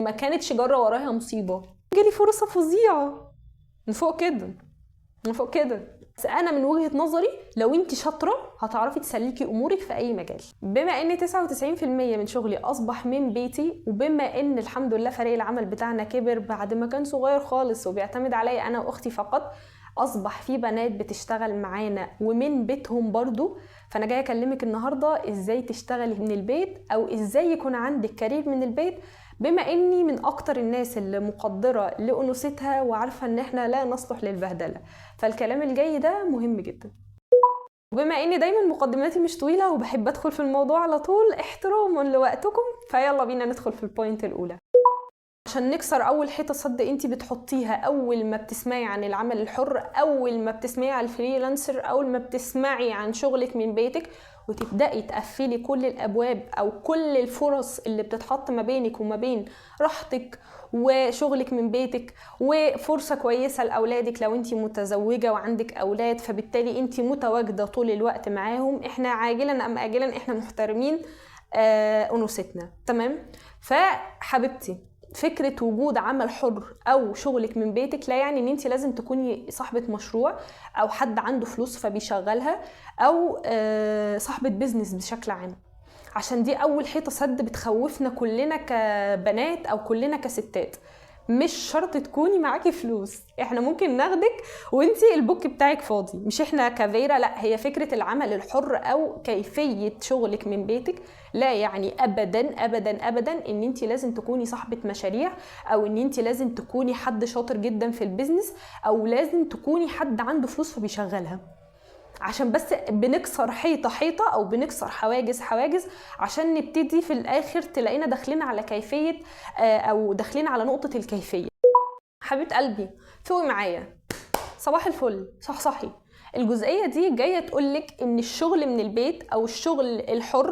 ما كانتش جره وراها مصيبة. جالي فرصة فظيعة من فوق كده، من فوق كده. بس انا من وجهه نظري لو انت شاطرة هتعرفي تسلكي امورك في اي مجال. بما ان 99% من شغلي اصبح من بيتي، وبما ان الحمد لله فريق العمل بتاعنا كبر بعد ما كان صغير خالص وبيعتمد عليا انا واختي فقط، اصبح في بنات بتشتغل معانا ومن بيتهم برضو. فانا جاية اكلمك النهارده ازاي تشتغلي من البيت، او ازاي يكون عندك career من البيت، بما اني من اكتر الناس اللي مقدره لانوثتها وعارفه ان احنا لا نصلح للبهدله، فالكلام الجاي ده مهم جدا. وبما اني دايما مقدماتي مش طويلة وبحب ادخل في الموضوع على طول احتراما لوقتكم، فيلا بينا ندخل في ال point الاولى. عشان نكسر اول حيطة صد انت بتحطيها اول ما بتسمعي عن العمل الحر، اول ما بتسمعي عن ال freelancer، اول ما بتسمعي عن شغلك من بيتك، وتبداي تقفلي كل الابواب او كل الفرص اللي بتتحط ما بينك وما بين راحتك وشغلك من بيتك، وفرصه كويسة لاولادك لو انت متزوجة وعندك اولاد، فبالتالي انت متواجدة طول الوقت معاهم. احنا عاجلا ام اجلا احنا محترمين انوثتنا، تمام؟ فحبيبتي، فكرة وجود عمل حر أو شغلك من بيتك لا يعني إن أنت لازم تكوني صاحبة مشروع أو حد عنده فلوس فبيشغلها، أو صاحبة business بشكل عام. عشان دي أول حيطة سد بتخوفنا كلنا كبنات أو كلنا كستات. مش شرط تكوني معاكي فلوس، احنا ممكن ناخدك وانتي ال book بتاعك فاضي. مش احنا كفيرة، لا، هي فكرة العمل الحر او كيفية شغلك من بيتك لا يعني ابدا ابدا ابدا ان انتي لازم تكوني صاحبة مشاريع، او ان انتي لازم تكوني حد شاطر جدا في ال business، او لازم تكوني حد عنده فلوس فبيشغلها. عشان بس بنكسر حيطة حيطة أو بنكسر حواجز حواجز عشان نبتدي في الآخر تلاقينا داخلين على كيفية، أو داخلين على نقطة الكيفية. حبيبة قلبي فوقي معايا، صباح الفل، صح صحي. الجزئية دي جاية تقولك إن الشغل من البيت أو الشغل الحر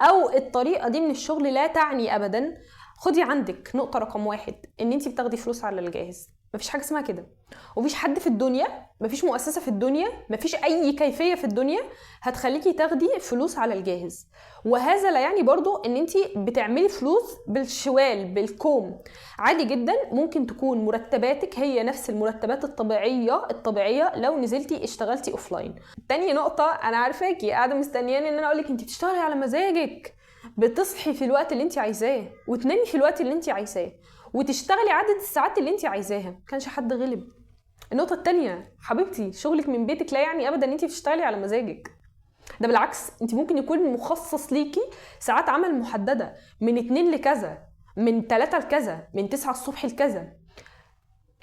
أو الطريقة دي من الشغل لا تعني أبدا. خدي عندك نقطة رقم 1، إن أنتي بتاخدي فلوس على الجاهز. مفيش حاجة اسمها كده، ومفيش حد في الدنيا، مفيش مؤسسة في الدنيا، مفيش أي كيفية في الدنيا هتخليكي تاخدي فلوس على الجاهز. وهذا لا يعني برضو ان انتي بتعملي فلوس بالشوال بالكوم. عادي جدا ممكن تكون مرتباتك هي نفس المرتبات الطبيعية لو نزلتي اشتغلتي offline. تاني نقطة، انا عارفاكي قاعدة مستنياني ان انا اقولك انتي بتشتغلي على مزاجك، بتصحي في الوقت اللي انتي عايزاه وتنامي في الوقت اللي انتي عايزاه وتشتغلي عدد الساعات اللي انتي عايزاها. ما كانش حد غلب. النقطة التانية حبيبتي، شغلك من بيتك لا يعني ابدا ان انتي بتشتغلي على مزاجك. ده بالعكس، انتي ممكن يكون مخصص ليكي ساعات عمل محددة، من 2 لكذا، من 3 لكذا، من 9 الصبح لكذا.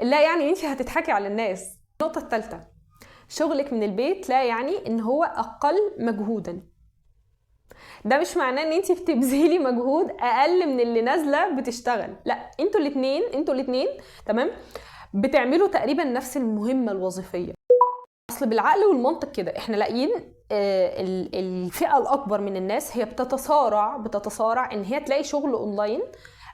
لا يعني انتي هتضحكي على الناس. النقطة التالتة، شغلك من البيت لا يعني ان هو اقل مجهودا. ده مش معناه ان انتي بتبذلي مجهود اقل من اللي نازله بتشتغل، لا، انتوا الاتنين تمام بتعملوا تقريبا نفس المهمة الوظيفية. اصل بالعقل والمنطق كده احنا لاقيين الفئة الاكبر من الناس هي بتتصارع ان هي تلاقي شغل اونلاين،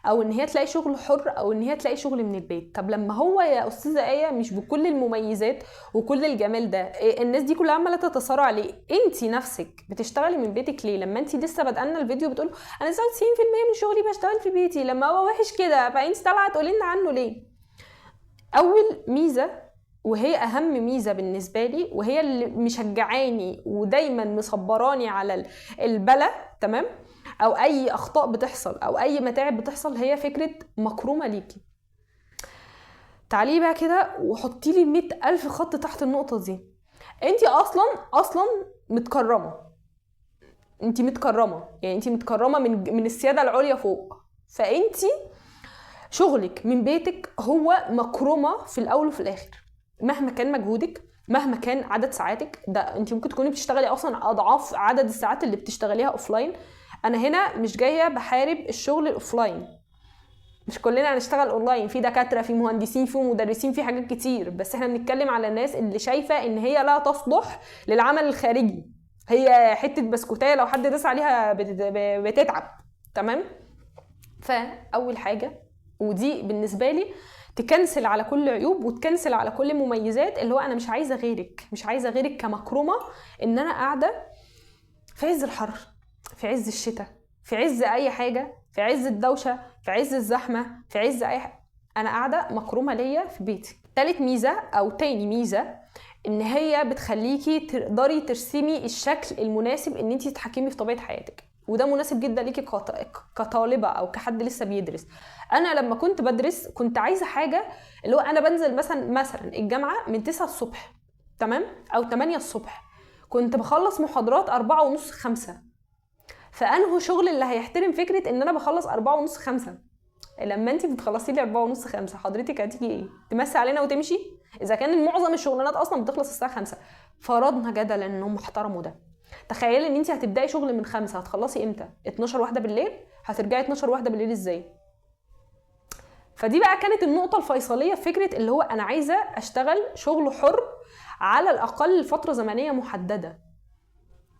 او ان هي تلاقي شغل حر، او ان هي تلاقي شغل من البيت. طب لما هو يا استاذه ايه مش بكل المميزات وكل الجمال ده، إيه الناس دي كلها عماله تتصارع ليه؟ انت نفسك بتشتغلي من بيتك ليه؟ لما انت لسه بادئه الفيديو بتقول انا 99% من شغلي بشتغل في بيتي، لما هو وحش كده فانت طالعه تقولي لنا عنه ليه؟ اول ميزة وهي اهم ميزة بالنسبة لي، وهي اللي مشجعاني ودايما مصبراني على البلا، تمام، او اي اخطاء بتحصل او اي متاعب بتحصل، هي فكرة مكرومه ليكي. تعالي بقى كده وحطي لي 100,000 خط تحت النقطة دي. انتي اصلا متكرمه، انتي متكرمه، يعني انتي متكرمه من السيادة العليا فوق. فانتي شغلك من بيتك هو مكرمة في الاول وفي الاخر، مهما كان مجهودك، مهما كان عدد ساعاتك. ده انتي ممكن تكوني بتشتغلي اصلا اضعاف عدد الساعات اللي بتشتغليها offline. انا هنا مش جاية بحارب الشغل ال offline، مش كلنا هنشتغل اونلاين، في دكاترة، في مهندسين، في مدرسين، في حاجات كتير، بس احنا بنتكلم على الناس اللي شايفه ان هي لا تصلح للعمل الخارجي، هي حتة بسكوتيه لو حد داس عليها بتتعب، تمام؟ فاول حاجة، ودي بالنسبة لي تكنسل على كل عيوب وتكنسل على كل مميزات، اللي هو انا مش عايزه غيرك، مش عايزه غيرك كمكرمه ان انا قاعدة في عز الحر، في عز الشتاء، في عز اي حاجة، في عز الدوشة، في عز الزحمة، في عز اي حاجة، انا قاعدة مكرومه ليا في بيتي. تالت ميزة او تاني ميزة ان هي بتخليكي تقدري ترسمي الشكل المناسب ان انت تتحكمي في طبيعة حياتك، وده مناسب جدا ليكي كطالبه او كحد لسه بيدرس. انا لما كنت بدرس كنت عايزه حاجة اللي هو انا بنزل مثلا الجامعة من 9 الصبح، تمام، او 8 الصبح، كنت بخلص محاضرات 4:30 5. فانه شغل اللي هيحترم فكرة ان انا بخلص 4:30 5؟ لما انت بتخلصي لي 4:30 5 حضرتك هتيجي ايه؟ تمسي علينا وتمشي؟ اذا كان معظم الشغلانات اصلا بتخلص الساعة 5. فرضنا جدلا انهم احترموا ده. تخيلي ان انت هتبداي شغل من 5، هتخلصي امتى؟ 12 واحدة بالليل؟ هترجعي 12 واحدة بالليل ازاي؟ فدي بقى كانت النقطة الفيصليه في فكرة اللي هو انا عايزه اشتغل شغل حر على الاقل فترة زمنية محددة،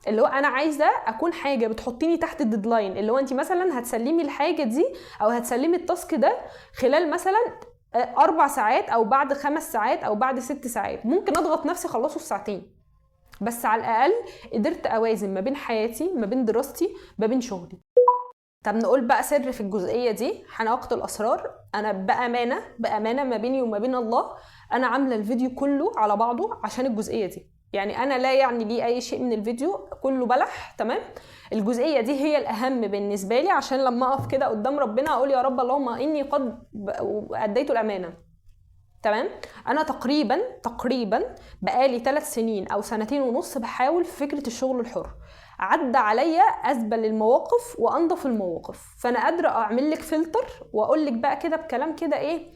اللي هو انا عايزه اكون حاجة بتحطيني تحت ال deadline، اللي هو انت مثلا هتسلمي الحاجة دي او هتسلمي ال task ده خلال مثلا 4 ساعات او بعد 5 ساعات او بعد 6 ساعات. ممكن اضغط نفسي اخلصه في ساعتين، بس على الاقل قدرت اوازن ما بين حياتي، ما بين دراستي، ما بين شغلي. طب نقول بقى سر في الجزئية دي، حناقه الاسرار. انا بامانه ما بيني وما بين الله، انا عامله الفيديو كله على بعضه عشان الجزئية دي، يعني انا لا يعني لي اي شيء من الفيديو، كله بلح، تمام. الجزئية دي هي الاهم بالنسبة لي، عشان لما اقف كده قدام ربنا اقول يا رب اللهم اني قد اديت الامانة، تمام. انا تقريبا بقالي 3 سنين او 2.5 سنين بحاول في فكرة الشغل الحر. عدى عليا ازبل المواقف وانضف المواقف، فانا قادرة اعمل لك فلتر واقول لك بقى كده بكلام كده ايه،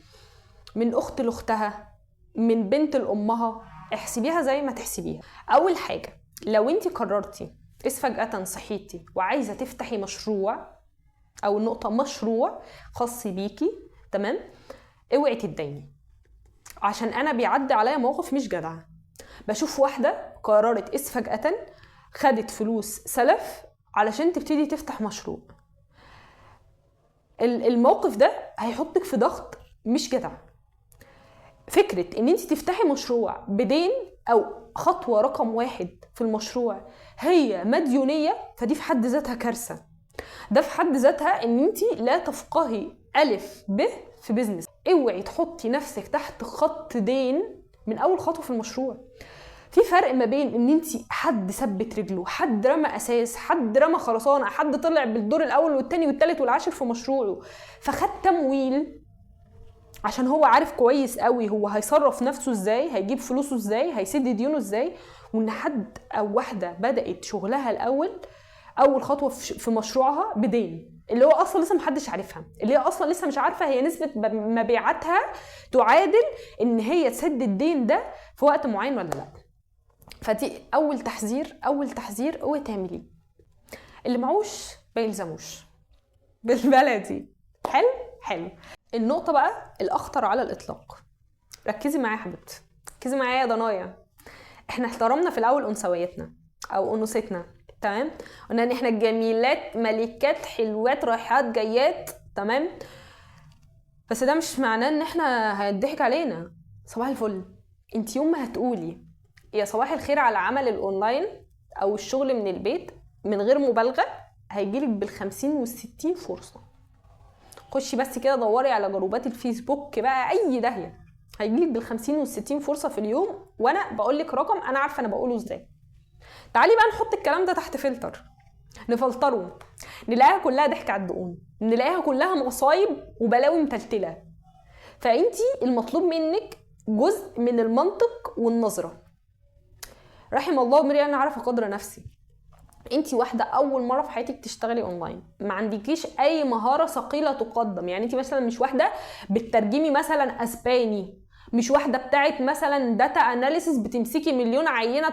من اخت لاختها، من بنت لامها، احسبيها زي ما تحسبيها. اول حاجة، لو انت قررتي فجاة صحيتي وعايزه تفتحي مشروع، او النقطة مشروع خاص بيكي، تمام، اوعي تتديني، عشان انا بيعدي عليا مواقف مش جدعه. بشوف واحدة قررت فجاة خدت فلوس سلف علشان تبتدي تفتح مشروع. الموقف ده هيحطك في ضغط مش جدع. فكرة ان انت تفتحي مشروع بدين، او خطوة رقم 1 في المشروع هي مديونية، فدي في حد ذاتها كارثة. ده في حد ذاتها ان انت لا تفقهي ألف ب في business. اوعي تحطي نفسك تحت خط دين من اول خطوة في المشروع. في فرق ما بين ان انت حد ثبت رجله، حد رمى اساس، حد رمى خرسانه، حد طلع بالدور الاول والثاني والثالث والعاشر في مشروعه فخد تمويل عشان هو عارف كويس قوي هو هيصرف نفسه ازاي، هيجيب فلوسه ازاي، هيسد ديونه ازاي. وان حد او واحدة بدات شغلها الاول، اول خطوة في مشروعها بدين، اللي هو اصلا لسه محدش عارفها، اللي هي اصلا لسه مش عارفه هي نسبه مبيعاتها تعادل ان هي تسد الدين ده في وقت معين ولا لا. فدي اول تحذير، اول تحذير اوعي تعمليه. اللي معوش ما يلزموش بالبلدي. حلو حلو. النقطة بقى الاخطر على الاطلاق، ركزي معايا يا حبيبتي، ركزي معايا يا ضنايا. احنا احترمنا في الاول انثويتنا او انوثتنا، تمام، قلنا ان احنا جميلات ملكات حلوات رايحات جايات، تمام، بس ده مش معناه ان احنا هيضحك علينا. صباح الفل، انت يوم ما هتقولي يا صباح الخير على عمل الاونلاين او الشغل من البيت من غير مبالغه هيجيلك بال50 وال60 فرصة. خشي بس كده دوري على جروبات الفيسبوك بقى، اي داهية، هيجيلك بال50 وال60 فرصة في اليوم. وانا بقولك رقم انا عارفه انا بقوله ازاي. تعالي بقى نحط الكلام ده تحت فلتر، نفلتره، نلاقيها كلها ضحك على الدقون، نلاقيها كلها مصايب وبلاوي متلتله. فانتي المطلوب منك جزء من المنطق والنظرة. رحم الله امرئ انا عارفه قدر نفسي. انتي واحدة اول مرة في حياتك تشتغلي اونلاين، ما عندكيش اي مهارة ثقيلة تقدم. يعني انتي مثلا مش واحدة بتترجمي مثلا اسباني، مش واحدة بتاعت مثلا data analysis بتمسكي مليون عينه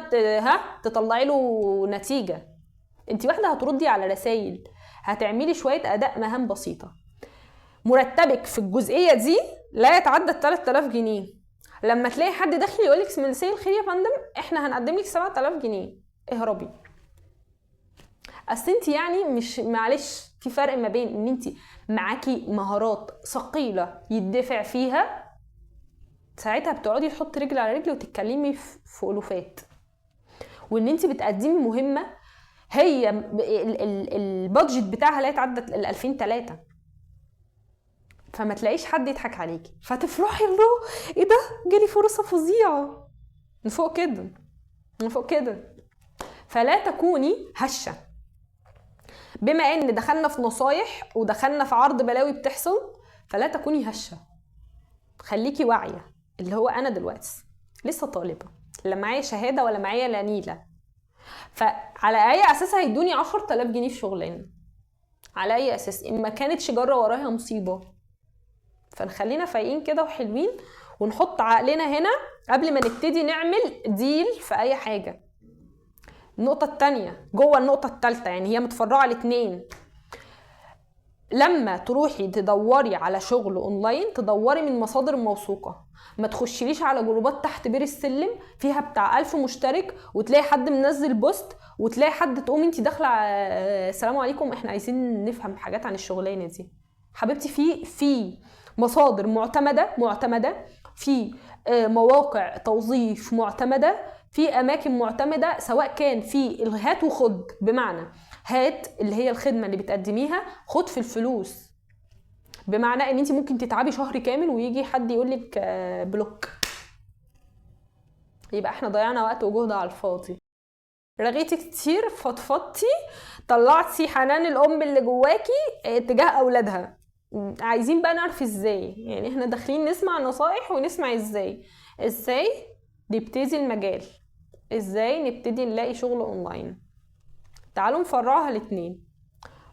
تطلعي له نتيجة. انتي واحدة هتردي على رسائل، هتعملي شوية اداء مهام بسيطة. مرتبك في الجزئية دي لا يتعدى 3000 جنيه. لما تلاقي حد داخل يقولك مساء الخير يا فندم احنا هنقدم لك 7000 جنيه، اهربي. اصل انت يعني مش، معلش، في فرق ما بين ان انت معاكي مهارات ثقيلة يدفع فيها، ساعتها بتقعدي تحطي رجل على رجل وتتكلمي في الوفات، وان انت بتقدمي مهمة هي ال budget بتاعها لا يتعدى ال 2000 3، فما تلاقيش حد يضحك عليكي فتفرحي الله ايه ده جالي فرصة فظيعة من فوق كده من فوق كده. فلا تكوني هشه. بما ان دخلنا في نصايح ودخلنا في عرض بلاوي بتحصل، فلا تكوني هشه، خليكي واعية. اللي هو انا دلوقتي لسه طالبه، لا معايا شهادة ولا معايا لا نيله، فعلى اي اساس هيدوني 10,000 جنيه في شغلانة؟ على اي اساس؟ ان ما كانتش جره وراها مصيبة. فنخلينا فايقين كده وحلوين، ونحط عقلنا هنا قبل ما نبتدي نعمل deal في اي حاجة. النقطة الثانية جوه النقطة الثالثة، يعني هي متفرعه لاتنين. لما تروحي تدوري على شغل اونلاين تدوري من مصادر موثوقة، ما تخشليش على جروبات تحت بير السلم فيها بتاع 1000 مشترك وتلاقي حد منزل post وتلاقي حد تقوم انت داخله السلام عليكم احنا عايزين نفهم حاجات عن الشغلانة دي. حبيبتي في مصادر معتمدة، في مواقع توظيف معتمدة، في اماكن معتمدة، سواء كان في الهات وخد، بمعنى هات اللي هي الخدمة اللي بتقدميها، خد في الفلوس، بمعنى ان انت ممكن تتعبي شهر كامل ويجي حد يقولك block، يبقى احنا ضيعنا وقت وجهد على الفاضي. رغيتي كتير، فضفضتي، طلعتي حنان الام اللي جواكي تجاه اولادها. عايزين بقى نعرف ازاي، يعني احنا داخلين نسمع نصائح ونسمع ازاي نبتدي المجال، ازاي نبتدي نلاقي شغل اونلاين. تعالوا نفرعها الاتنين.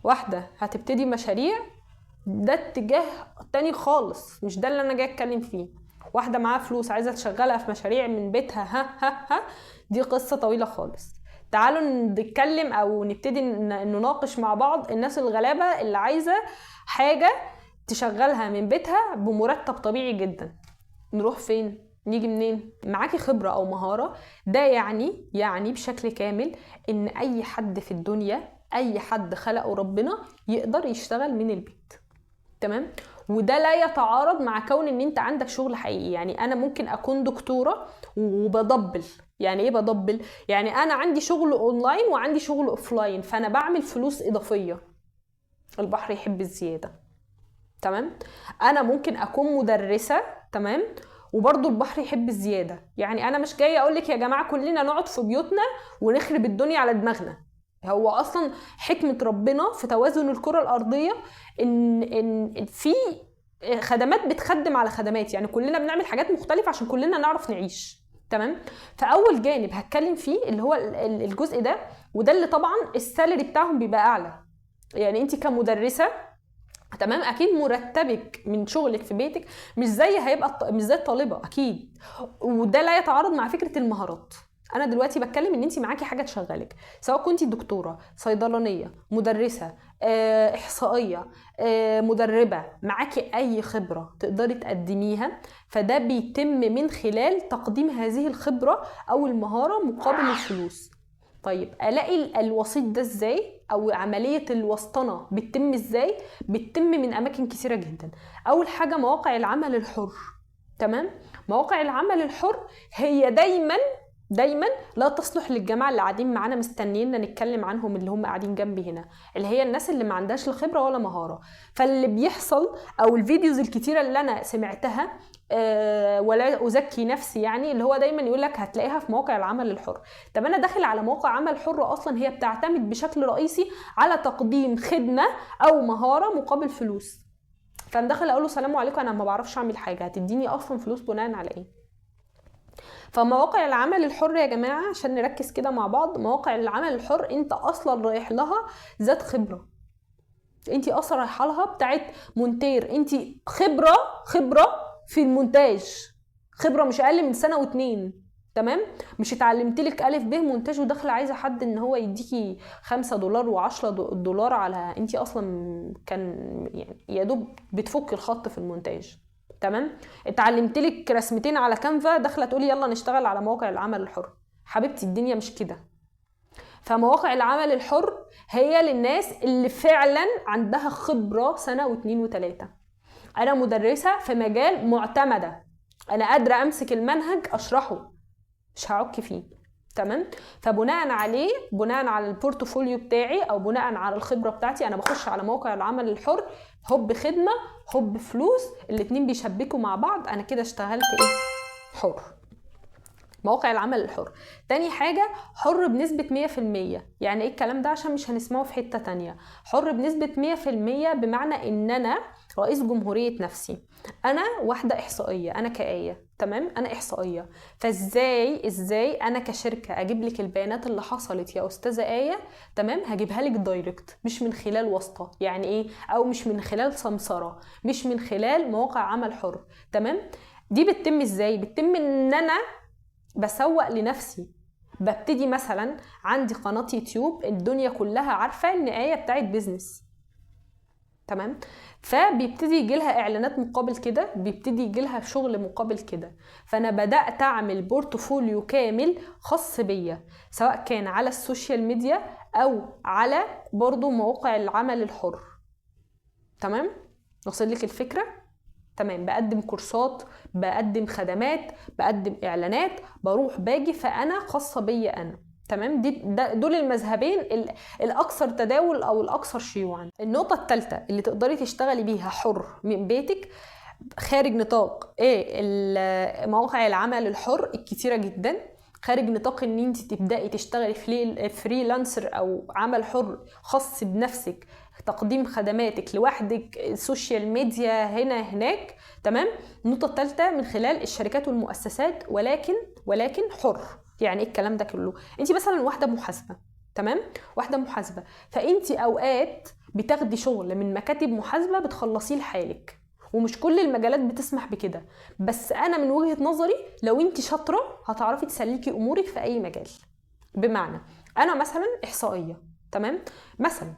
واحدة هتبتدي مشاريع، ده اتجاه تاني خالص، مش ده اللي انا جاي اتكلم فيه. واحدة معاها فلوس عايزة تشغلها في مشاريع من بيتها، ها ها ها، دي قصة طويلة خالص. تعالوا نتكلم او نبتدي نناقش مع بعض الناس الغلابة اللي عايزة حاجة تشغلها من بيتها بمرتب طبيعي جدا. نروح فين؟ نيجي منين؟ معاكي خبرة او مهارة، ده يعني بشكل كامل ان اي حد في الدنيا، اي حد خلقه ربنا يقدر يشتغل من البيت، تمام؟ وده لا يتعارض مع كون ان انت عندك شغل حقيقي. يعني انا ممكن اكون دكتورة وبدبل. يعني ايه بدبل؟ يعني انا عندي شغل اونلاين وعندي شغل offline، فانا بعمل فلوس اضافية. البحر يحب الزيادة، تمام؟ انا ممكن اكون مدرسة، تمام؟ وبرضو البحر يحب الزيادة. يعني انا مش جاية اقولك يا جماعة كلنا نقعد في بيوتنا ونخرب الدنيا على دماغنا. هو اصلا حكمة ربنا في توازن الكرة الارضية ان في خدمات بتخدم على خدمات، يعني كلنا بنعمل حاجات مختلفة عشان كلنا نعرف نعيش، تمام؟ فاول جانب هتكلم فيه اللي هو الجزء ده، وده اللي طبعا ال salary بتاعهم بيبقى اعلى. يعني انت كمدرسة، تمام، اكيد مرتبك من شغلك في بيتك مش زي هيبقى مش زي الطالبة اكيد، وده لا يتعارض مع فكرة المهارات. انا دلوقتي بتكلم ان انت معاكي حاجة تشغلك، سواء كنتي دكتورة، صيدلانيه، مدرسه، احصائية، مدربه، معاكي اي خبره تقدري تقدميها، فده بيتم من خلال تقديم هذه الخبرة او المهارة مقابل الفلوس. طيب الاقي الوسيط ده ازاي، او عملية الوسطنه بتتم ازاي؟ بتتم من اماكن كثيرة جدا. اول حاجة مواقع العمل الحر، تمام؟ مواقع العمل الحر هي دايما لا تصلح للجماعة اللي قاعدين معانا مستنينا نتكلم عنهم، اللي هم قاعدين جنبي هنا، اللي هي الناس اللي ما عندهاش لا خبره ولا مهارة. فاللي بيحصل او ال videos الكتيرة اللي انا سمعتها، ولا ازكي نفسي يعني، اللي هو دايما يقول لك هتلاقيها في مواقع العمل الحر. طب انا داخل على موقع عمل حر اصلا هي بتعتمد بشكل رئيسي على تقديم خدمة او مهارة مقابل فلوس، فانا داخل اقول له سلام عليكم انا ما بعرفش اعمل حاجة، هتديني اصلا فلوس بناء على ايه؟ فمواقع العمل الحر يا جماعة عشان نركز كده مع بعض، مواقع العمل الحر انت اصلا رايح لها ذات خبره، انت اصلا رايحة لها بتاعت مونتير، انت خبره في المونتاج، خبره مش اقل من سنة واتنين، تمام؟ مش اتعلمت لك الف ب مونتاج وداخله عايزه حد ان هو يديكي $5 و10 على انت اصلا كان يعني يا دوب بتفك الخط في المونتاج، تمام؟ اتعلمت لك رسمتين على كانفا داخله تقولي يلا نشتغل على مواقع العمل الحر. حبيبتي الدنيا مش كده. فمواقع العمل الحر هي للناس اللي فعلا عندها خبره سنة واتنين وتلاتة. انا مدرسه في مجال معتمدة، انا قادرة امسك المنهج اشرحه، مش هعك فيه، تمام؟ فبناء عليه، بناء على ال portfolio بتاعي او بناء على الخبرة بتاعتي، انا بخش على موقع العمل الحر، هوب خدمة هوب فلوس، الاتنين بيشبكوا مع بعض، انا كده اشتغلت ايه؟ حر. مواقع العمل الحر. تاني حاجة، حر بنسبة 100%. يعني ايه الكلام ده؟ عشان مش هنسمعه في حتة تانية. حر بنسبة 100% بمعنى ان انا رئيس جمهورية نفسي، انا واحدة احصائية، انا كآية، تمام؟ انا احصائية، فازاي انا كشركة اجيب لك البيانات اللي حصلت يا استاذة آية، تمام؟ هجيبها لك direct، مش من خلال واسطة، يعني ايه؟ او مش من خلال سمسرة، مش من خلال مواقع عمل حر، تمام؟ دي بتتم ازاي؟ بتتم ان انا بسوق لنفسي، ببتدي مثلا عندي قناة يوتيوب، الدنيا كلها عارفة ان آية بتاعت business، تمام؟ فبيبتدي يجي لها اعلانات مقابل كده، بيبتدي يجي لها شغل مقابل كده. فانا بدأت اعمل portfolio كامل خاص بيا، سواء كان على ال social media او على برضو مواقع العمل الحر، تمام؟ وصل لك الفكرة؟ تمام. بقدم كورسات، بقدم خدمات، بقدم اعلانات، بروح باجي، فانا خاصة بيا انا، تمام؟ دول المذهبين الاكثر تداول او الاكثر شيوعا. النقطة الثالثة اللي تقدري تشتغلي بيها حر من بيتك خارج نطاق ايه؟ مواقع العمل الحر الكتيرة جدا، خارج نطاق ان انت تبداي تشتغلي freelancer او عمل حر خاص بنفسك، تقديم خدماتك لوحدك، ال social media هنا هناك، تمام؟ النقطة الثالثة من خلال الشركات والمؤسسات، ولكن حر. يعني ايه الكلام ده كله؟ انت مثلا واحدة محاسبه، تمام؟ واحدة محاسبه، فانت اوقات بتاخدي شغل من مكاتب محاسبه بتخلصيه لحالك، ومش كل المجالات بتسمح بكده، بس انا من وجهه نظري لو انت شاطرة هتعرفي تسلكي امورك في اي مجال. بمعنى انا مثلا احصائية، تمام؟ مثلا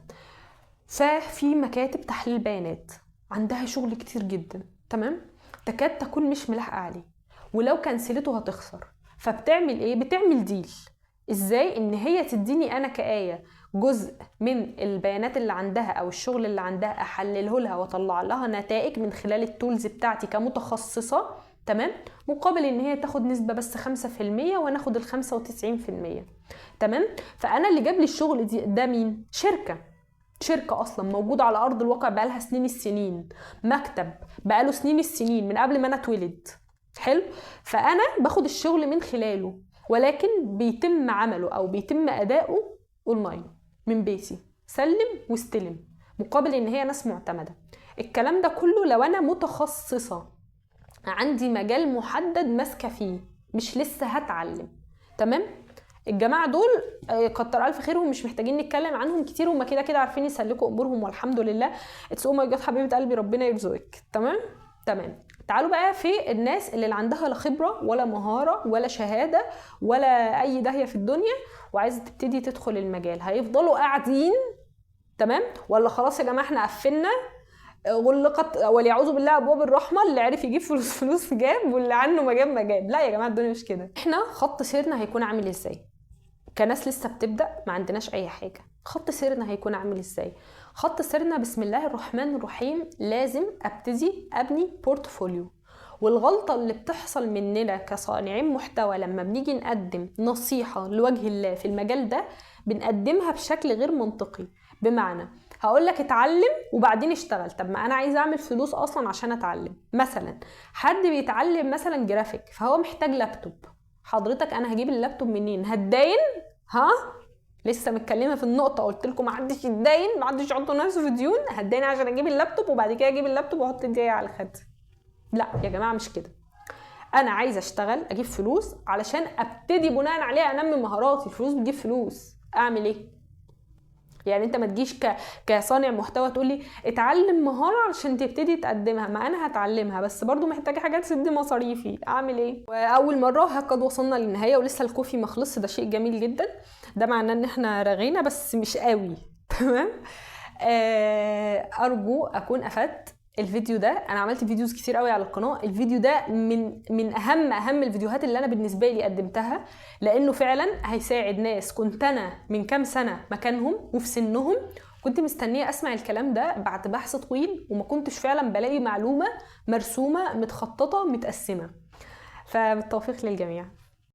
ففي مكاتب تحليل بيانات عندها شغل كتير جدا، تمام؟ تكاد تكون مش ملاحقه عليه، ولو كنسلته هتخسر. فبتعمل ايه؟ بتعمل ديل. ازاي؟ ان هي تديني انا كآية جزء من البيانات اللي عندها او الشغل اللي عندها، احلله لها واطلع لها نتائج من خلال التولز بتاعتي كمتخصصة، تمام؟ مقابل ان هي تاخد نسبة بس 5% وانا اخد ال 95%، تمام؟ فانا اللي جاب لي الشغل ده مين؟ شركة اصلا موجودة على ارض الواقع بقالها سنين السنين، مكتب بقاله سنين السنين من قبل ما انا اتولد، حلو؟ فانا باخد الشغل من خلاله، ولكن بيتم عمله او بيتم اداؤه اونلاين من بيتي، سلم واستلم، مقابل ان هي ناس معتمدة. الكلام ده كله لو انا متخصصة عندي مجال محدد ماسكه فيه، مش لسه هتعلم، تمام؟ الجماعة دول كتر الف خيرهم، مش محتاجين نتكلم عنهم كتير، هما كده كده عارفين يسلكوا امورهم والحمد لله. it's oh my God حبيبه قلبي، ربنا يرزقك، تمام؟ تمام. تعالوا بقى في الناس اللي عندها لا خبره ولا مهارة ولا شهادة ولا اي داهية في الدنيا وعايزه تبتدي تدخل المجال، هيفضلوا قاعدين، تمام؟ ولا خلاص يا جماعة احنا قفلنا، غلقت وليعوذ بالله ابواب الرحمة، اللي عرف يجيب فلوس فلوس جاب، واللي عنه ما جاب ما جاب. لا يا جماعة الدنيا مش كده. احنا خط سيرنا هيكون عامل ازاي؟ كناس لسه بتبدا ما عندناش اي حاجة، خط سيرنا هيكون عامل ازاي؟ خط سيرنا بسم الله الرحمن الرحيم، لازم ابتدي ابني portfolio. والغلطة اللي بتحصل مننا كصانعين محتوى لما بنيجي نقدم نصيحة لوجه الله في المجال ده، بنقدمها بشكل غير منطقي. بمعنى هقول لك اتعلم وبعدين اشتغل، طب ما انا عايزه اعمل فلوس اصلا عشان اتعلم. مثلا حد بيتعلم مثلا جرافيك، فهو محتاج لابتوب، حضرتك انا هجيب اللابتوب منين؟ هتداين؟ ها لسه متكلمه في النقطة، قلت لكم ما حدش يتداين، ما حدش يحط نفسه في ديون. هتداين عشان اجيب اللابتوب وبعد كده اجيب اللابتوب واحط ايدي على الخد. لا يا جماعة مش كده، انا عايزه اشتغل اجيب فلوس علشان ابتدي بناء عليها انمي مهاراتي. الفلوس بتجيب فلوس، اعمل ايه؟ يعني انت ما تجيش كصانع محتوى تقول لي اتعلم مهارة علشان تبتدي تقدمها، ما انا هتعلمها بس برضو محتاجه حاجات تسد مصاريفي، اعمل ايه؟ واول مرة هكذا وصلنا للنهاية ولسه الكوفي ما خلصش، ده شيء جميل جدا، ده معناه ان احنا رغينا بس مش قوي، تمام؟ ارجو اكون افدت. الفيديو ده انا عملت videos كتير قوي على القناة، الفيديو ده من اهم الفيديوهات اللي انا بالنسبة لي قدمتها، لانه فعلا هيساعد ناس كنت انا من كام سنة مكانهم وفي سنهم، كنت مستنيه اسمع الكلام ده بعد بحث طويل وما كنتش فعلا بلاقي معلومة مرسومه متخططه متقسمه. فبالتوفيق للجميع.